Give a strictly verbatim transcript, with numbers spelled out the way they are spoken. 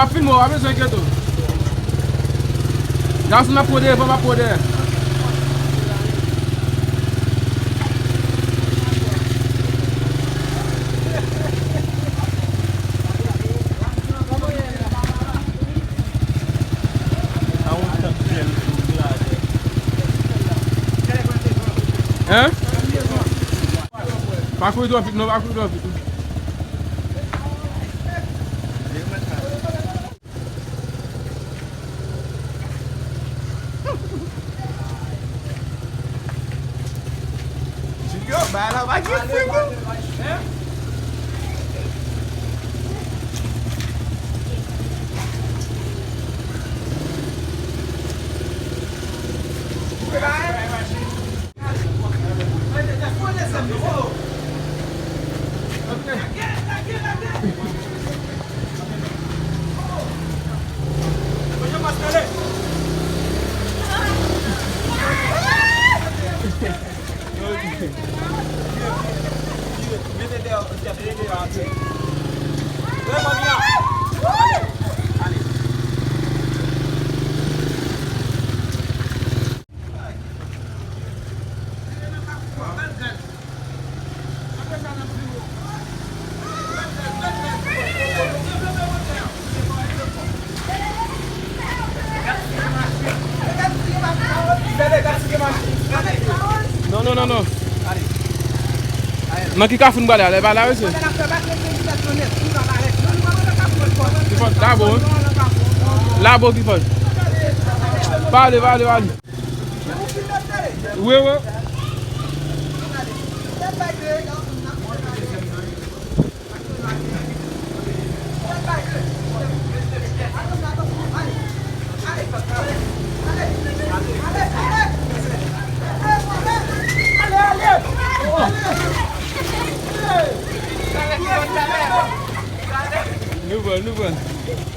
Ap filme w, pa bezwen enkyete w. Gason, m ap pran devan, m ap pran dèyè. Hein? Pa kouri twò vit, non, pa kouri twò vit. Junior, bay la pa gen fim, non. Non, non, non, non. Nan ki kafou n prale a? Lè pa la, mesye. Ki fòs? Labo, wi. Labo ki fòs. Pale, pale, pale. Wi, wi. Nou pran, nou pran.